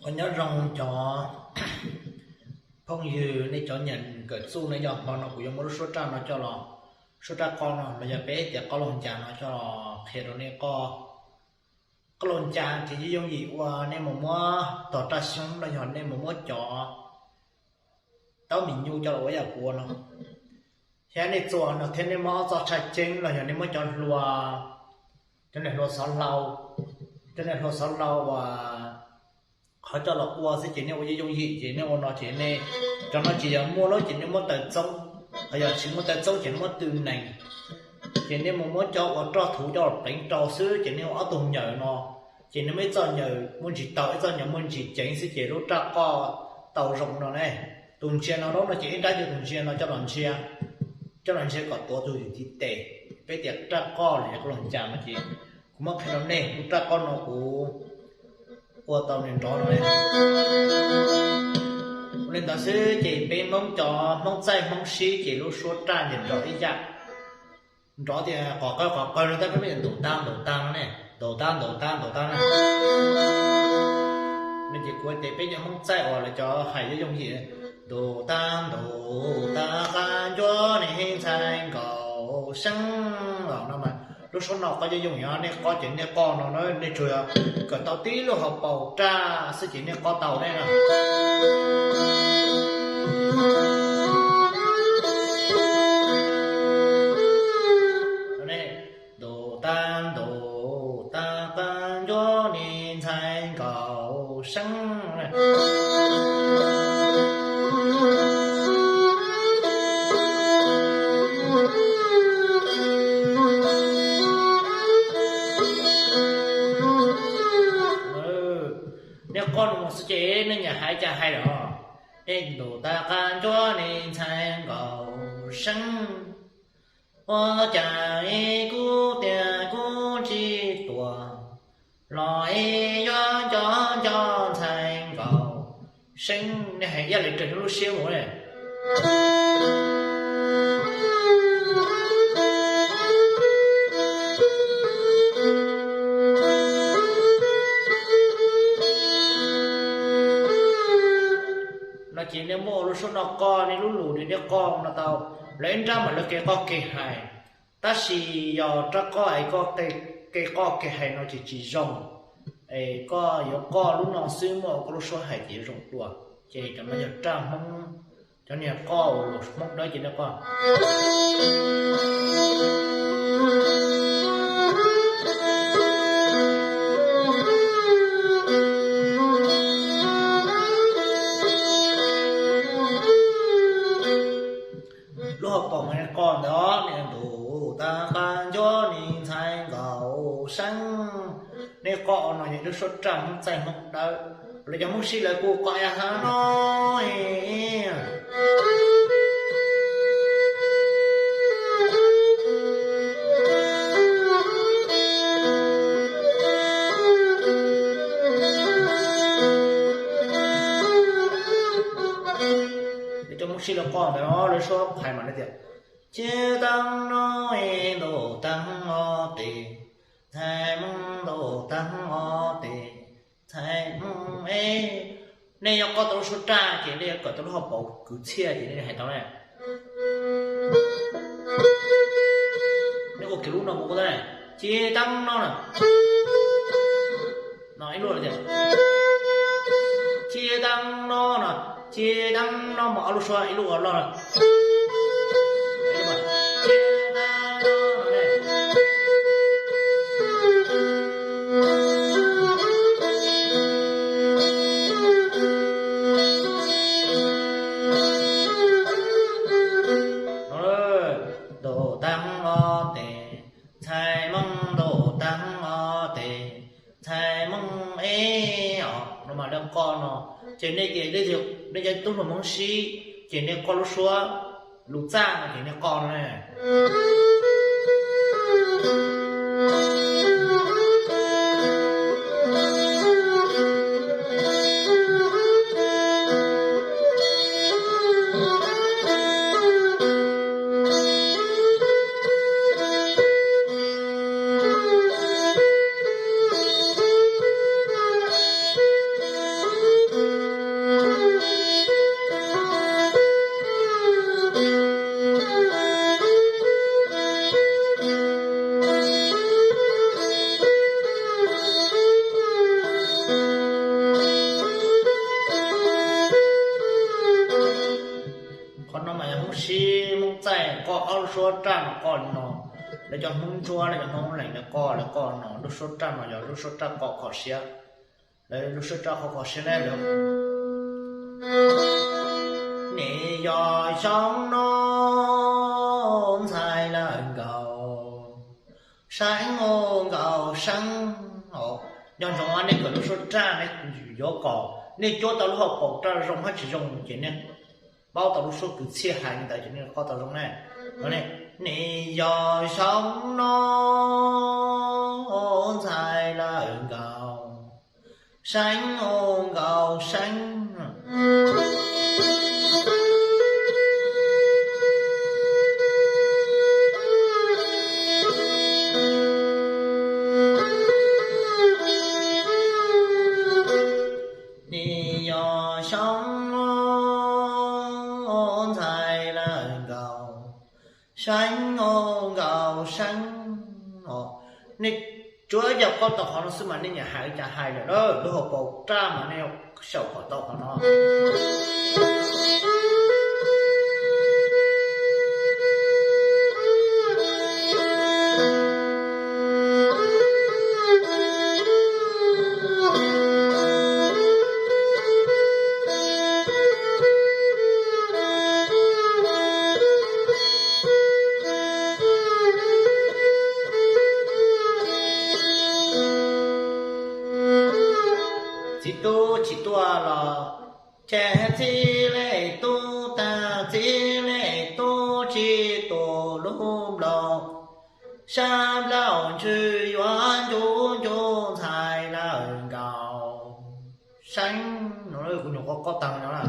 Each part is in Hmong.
Nyob zoo cov phooj ywg nej cov nyiam kawm txuj ne, yog hmo no kuv yuav muab lub suab raj no coj los, suab raj qoj no los yog peb tias qoj laug ncas no coj los qhia rau nej. Qoj, qoj laug ncas ces yooj yim uas nej mus muab tog raj xyoob los yog nej mus muab cov taub mis nyuj coj los ua yam kuv ua no, thiab nej txuas no thiab nej muab ob txoj tshaj ceeb los yog nej muab cov hlua, cov niag hlua xov hlau, cov niag hlua xov hlau uas qhov coj los ua xwb ces nej ua yooj yooj yim ces nej ua no ces nej, cov no ces yog muaj lawm ces nej muab taws txoob, ho yog tsis muaj taws txoob ces nej muab tw nees, ces nej mus muab cov ua roj thuv coj los pleev rau xwb ces nej ua ob tug nyawm no, ces nej muaj ib txoj nyawm muaj ntsis tawv, ib txoj nyawm muaj ntsis ceev xwb ces lub raj qoj tau zoo no ne. Tus ntsia no, lub no ces ib nrab ncua tus ntsia no coj los ntsia, coj los ntsia kom tuav tus yim tiv tes. Peb tias raj qoj los yog qoj laug ncas no ces kuv muab qhia rau nej lub raj qoj no kuv ua tau nws nrov no. Ua li ntawd xwb ces peb Hmoob cov Hmoob txaij Hmoob sib ces lub suab raj ces nrov ib yam, nrov tias qov qawg qov qawg no tab peb ntaus tag ntaus tag no ne, ntaus tag ntaus tag ntaus tag na. No ces kuv tias peb cov Hmoob txaij uas lawv cov hais yooj yooj yim, ntaus tag ntaus tag qab ncuab ne ntxhais nkaus seeb los no mas lub suab no qoj yooj yooj yim, nej qoj ces nej qoj no na, nej tsuas yog kawm tau tib lub hauv paus raj xwb ces nej qoj tau ne no. Ntaus tag ntaus tag qab ncuab ne ntxhais nkaus seeb. Nej qoj no mus xwb ces nej nyiam hais cas hais los. Nej ntaus tag qab ncuab ne ntxhais nkaus seeb. Ua cas ib kub tiag kub tsis tuaj los ib yuav nco nco ntxhais nkaus seeb. Nej hais ib yam li raws nej lub siab mus ne. No ces nej muab ua lub suab no qoj, nej lub lus nej qoj no tau. Lawv ib nrab mas lawv kev qoj kev hais, tab sis yog raj qoj es koj kev qoj kev hais no ces tsis zoo. Es koj yuav qoj lub no xwb, muab ua koj lub suab hais ces yuav zoo dua. Ces cov no yog raj Hmoob, cov niag qoj uas lus Hmoob dawb ces nej qoj. Lub hauv paus mas nej qoj ntawd, nej ntaus tag qab ncuab ne ntxhais nkaus seeb. Nej qoj no yog lub suab raj Hmoob txaij Hmoob dawb, lawv cov Hmoob sib lawv kuj qoj ib yam no. Lawv cov Hmoob sib lawv qoj ntawd lawv suab hais mas lawv tias, cia taag no, ntaus taag o tes, ntxhais Hmoob ntaus taag o tes, ntxhais Hmoob e. Nej yuav qoj tau lub suab raj ces nej yuav kawm tau lub hauv paus kwv txhiaj ces nej hais tau ne. Nej kuj kiag lub no mus kuj tau ne, cia taag no na. No ib lub tias, cia taag no na, cia taag no mas ob lub suab ib lub ua loj na. Ntaus taag o tes, ntxhais Hmoob ntaus taag o tes, ntxhais Hmoob e. Os, no mas nej qoj no, ces nej tias nej cov tub hluas Hmoob sib, ces nej qoj lub suab, lus txaj no ces nej qoj no ne. Qoj ob lub suab raj no qoj no, lawv cov Hmoob Ntsuab, lawv cov Hmoob Leeg lawv qoj, lawv qoj no, lub suab raj no yog lub suab raj qoj kho siab. Lawv lub suab raj qoj kho siab ne. Nim yog xyoo no ntxhais lawv nkaus, seeb ua nkaus seeb os. Nco ntsoov nej kawm lub suab raj ne, yuav kom nej cuab tau lub hauv paus raj zoo hab tsis zoo ces nej paub tau lub suab kwv txhiaj hais li ntawd ces nej qoj tau zoo ne. Nim yog xyoo no ntxhais lawv nkaus, seeb ua nkaus seeb. Nim yog xyoo no ntxhais lawv nkaus, seeb ua nkaus seeb os. Nej tsuas yog qoj tau qhov no xwb mas nej nyiam hais li cas hais lawm na, lub hauv paus raj mas nej xyaum kom tau qhov no. Txiv tub tsis tuaj los ces txiv leej tub tag, txiv leej tub tsis tu lub nplaum, sab nplaum ntswg yuav ncu ncu ntxhais lawv nkaus seeb no. Kuv nyuam qhuav qoj tag no na.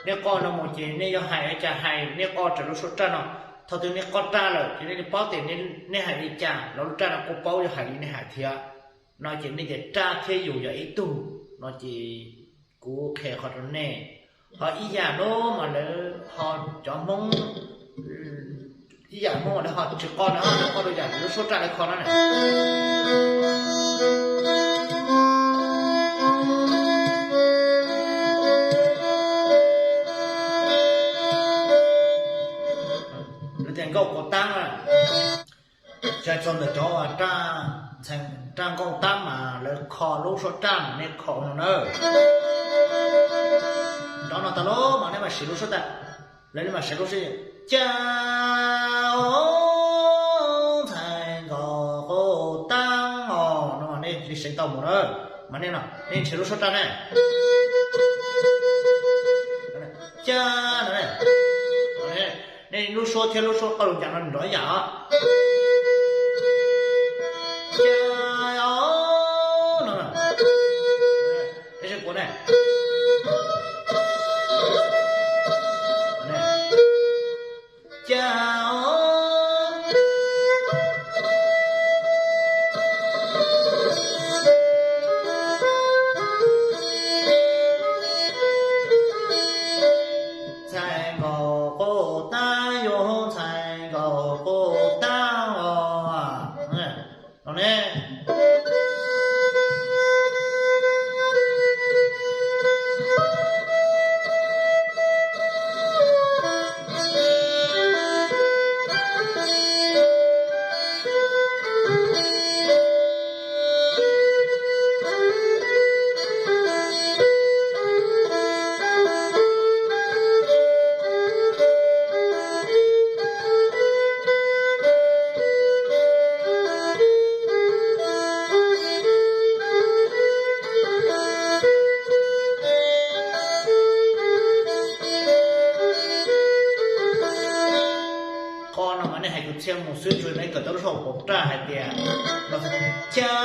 Nej qoj no mus ces nej yuav hais li cas hais, nej qoj raws lub suab raj no. Thaum twg nej qoj raj lawm ces nej paub tias nej hais li cas los lub raj no kuj paub yuav hais li nej hais thiab. No ces nej tias raj thiab yus yog ib tug, no ces kuv qhia qhov rau nej. Ho ib yam no mas lawv ho cov Hmoob, ib yam Hmoob lawv ho tsis qoj na, lawv qoj rau yam lub suab raj lawv kho no na. Lawv tias nkauj quav taab na. Txog ntawm cov raj nkauj taab mas lawv kho lub suab raj mas nej kho no na. Nrov no tas lawm mas nej mam siv lub suab tas, lawv mam siv lub suab, cas os ntxhais nkauj quav taab os no mas nej li seev tau mus na. Mas nej no nej nrhiav lub suab raj ne. Cas no ne, nej lub suab thiab lub suab qoj lus cas no nrov ib yam os. Cas os no, tab sis kuv ne, cas os ntxhais nkauj quav taab, yus ntxhais nkauj quav taab os no ne. Qoj no mas nej hais kwv txhiaj mus xwb, tsuas nej kawm tau lub suab hauv paus raj hais tias, cas os ntxhais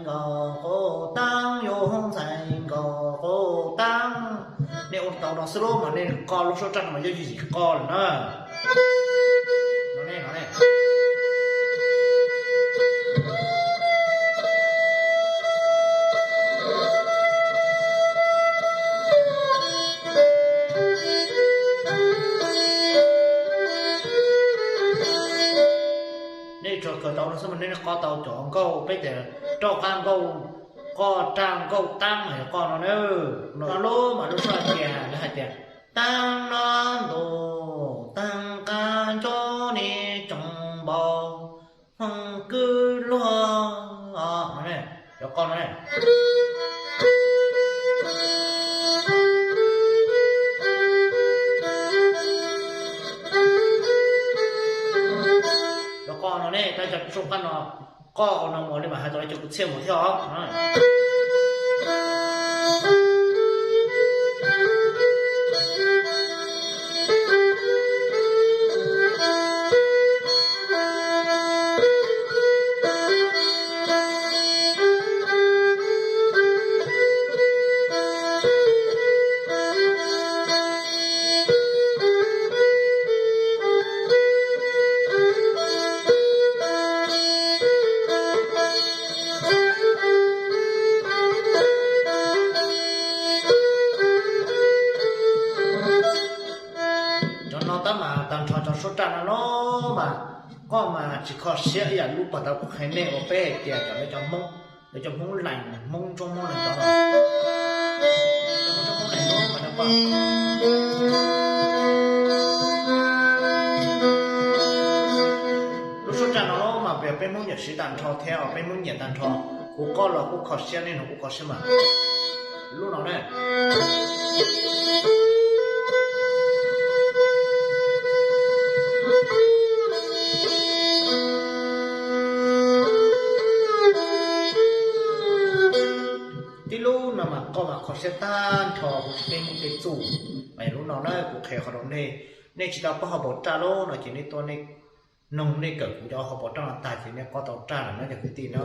nkauj quav taab, yus ntxhais nkauj quav taab. Nej ua tau no xwb lub mas nej qoj lub suab raj no mas yog yim qoj lawm na. Koj tau cov nkauj peb tias roj qab nkauj, koj raj nkauj taab mas yog koj no na. No lub mas lub suab hais tias, lawv hais tias, taab no ntuj taab qab ncauj ni tsoom npau hmoov kwj luag no ne, yog koj no ne. Yog koj no ne, tab cov tsub qab no, koj ua no mus li mas hais tau li cov kwv txhiaj mus thiab os. Cov no tab mas tag nrho cov suab raj no los mas koj mas tsis kho siab ib yam lub pas tau kuv qhia nej uas peb hais tias cov lawv cov Hmoob, lawv cov Hmoob Lees, Hmoob Ntsuab, Hmoob Lees cov no. Lub suab raj no los mas yog peb Hmoob nyiam siv tag nrho thiab os, peb Hmoob nyiam tag nrho. Kuv koj los kuj kho siab, nej los kuj kho siab mas. Lub no ne. Tib lub no mas koj mas kho siab tag nrho, kuv tsis tej muaj tej txuj. Mas yog lub no na kuv qhia qhov rau nej, nej tsis tau paub hauv paus raj lawm no ces nej tuaj, nej noog, nej kawm kuv cov hauv paus raj no tag ces nej paub tau raj lawm na cov kwv tij na.